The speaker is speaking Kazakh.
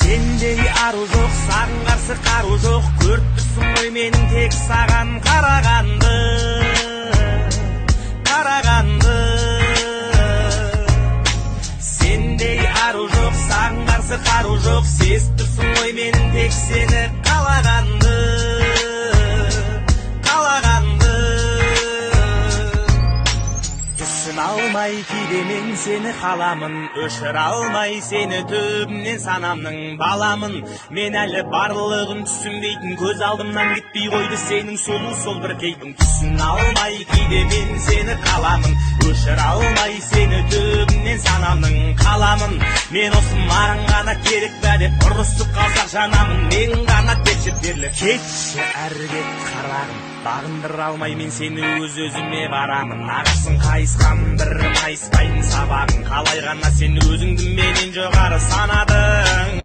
Сендей ару жоқ, саған қарсы қару жоқ. Көріп тұрсың ғой менің тек саған қарағанды, қарағанды. Сендей ару жоқ, саған қарсы қару жоқ. Сезіп тұрсың ғой менің тек сені қалағанды, қалағанды. Түсіне алмай кейде мен сені қаламын, өшіре алмай сені түбімнен санамның. Баламын мен әлі барлығын түсінбейтін, көз алдымнан кетпей қойды сенің сұлу сол бір кейпің. Түсіне алмай кейде мен сені қаламын, өшіре алмай сені түбімнен санамның. Қаламын мен осы, маған ғана керек пе деп, ұрысып қалсақ жанамын мен ғана депші терлеп. Кетші әрі, кет, қарағым, бағындыра алмай мен сені, өз өзіме барамын. Ағасың қайысқан бір майыспайтын сабағың, қалай ғана сен өзіңді менен жоғары санадың?